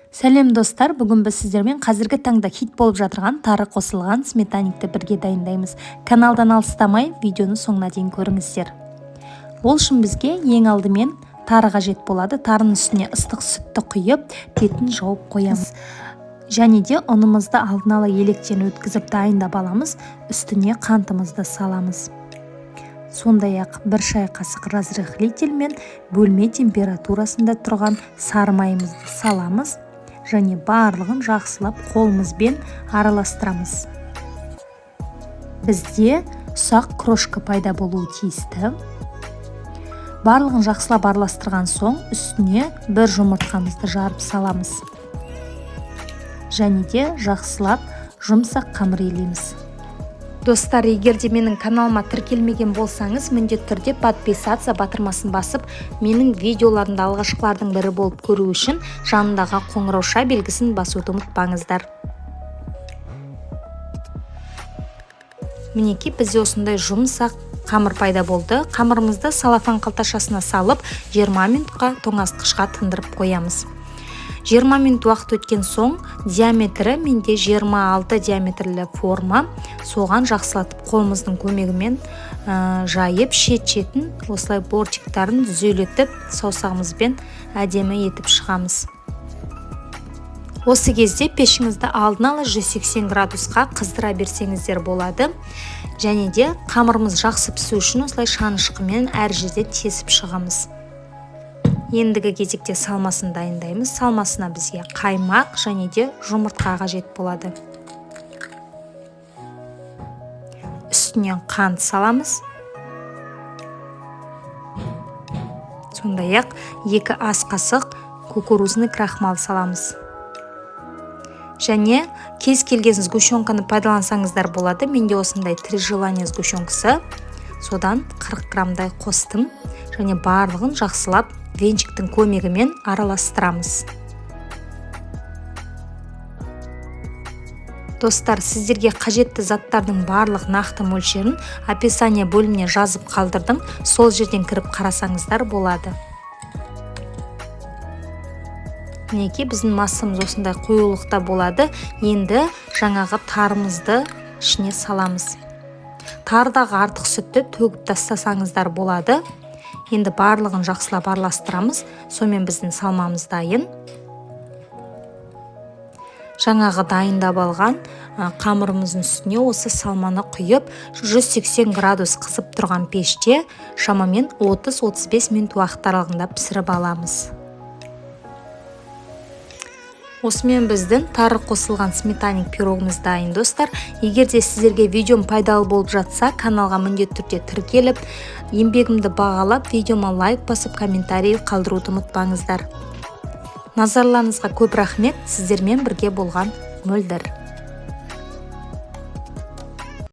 Сәлем, достар! Бүгін біз сіздермен қазіргі таңда хит болып жатырған тары қосылған сметанникті бірге дайындаймыз. Каналдан алыстамай, видеоны соңына дейін көріңіздер. Ол үшін бізге ең алдымен тары қажет болады. Тарының үстіне ыстық сүтті құйып, бетін жауып қоямыз. Және де ұнымызды алдын ала електен өткізіп, дайындап аламыз. Үстіне қантымызды саламыз. Сондай-ақ 1 шай қасық разрыхлитель мен бөлме температурасында тұрған сары майымызды саламыз және барлығын жақсылап қолымызбен араластырамыз. Бізде ұсақ крошка пайда болуы тиісті. Барлығын жақсылап араластырған соң, үстіне бір жұмыртқамызды жарып саламыз және де жақсылап жұмсақ қамыр илейміз. Достар, егер де менің каналыма тіркелмеген болсаңыз, міндетті түрде «Подписаться» батырмасын басып, менің видеоларымды алғашқылардың бірі болып көру үшін жанындағы қоңырауша белгісін басуды ұмытпаңыздар. Мінекей, бізде осындай жұмсақ қамыр пайда болды. Қамырымызды салафан қалташасына салып, 20 минутқа тоңазытқышқа тындырып қоямыз. 20 минут уақыт өткен соң, диаметрі менде 26 диаметрлі форма, соған жақсылатып қолымыздың көмегімен жайып, шет шетін осылай бортиктарын түзелетіп, саусағымызбен әдемі етіп шығамыз. Осы кезде пешіңізді алдын ала 180 градусқа қыздыра берсеңіздер болады. Және де қамырымыз жақсы пісу үшін осылай шанышқымен әр жерде тесіп шығамыз. Ендігі кезекте салмасын дайындаймыз. Салмасына бізге қаймақ және де жұмыртқа қажет болады. Үстінен қант саламыз. Сондай ақ 2 ас қасық кукурузный крахмал саламыз. Және кез келген сгущенканы пайдалансаңыздар болады. Менде осындай «Три желания» сгущенкасы, содан 40 граммдай қостым. Және барлығын жақсылап венчиктің көмегімен араластырамыз. Достар, сіздерге қажетті заттардың барлық нақты мөлшерін описание бөліміне жазып қалдырдым, сол жерден кіріп қарасаңыздар болады. Мінекей, біздің массамыз осындай қоюлықта болады. Енді жаңағы тарымызды ішіне саламыз. Тарыдағы артық сүтті төгіп тастасаңыздар болады. Енді барлығын жақсылап араластырамыз. Сонымен, біздің салмамыз дайын. Жаңағы дайындап алған қамырымыздың үстіне осы салманы құйып, 180 градус қызып тұрған пеште шамамен 30-35 минут уақыт аралығында пісіріп аламыз. Осымен біздің тары қосылған сметанник пирогымыз дайын. Достар, егер де сіздерге видеом пайдалы болып жатса, каналға міндетті түрде тіркеліп, еңбегімді бағалап, видеома лайк басып, комментарий қалдыруды ұмытпаңыздар. Назарларыңызға көп рахмет. Сіздермен бірге болған Мөлдір.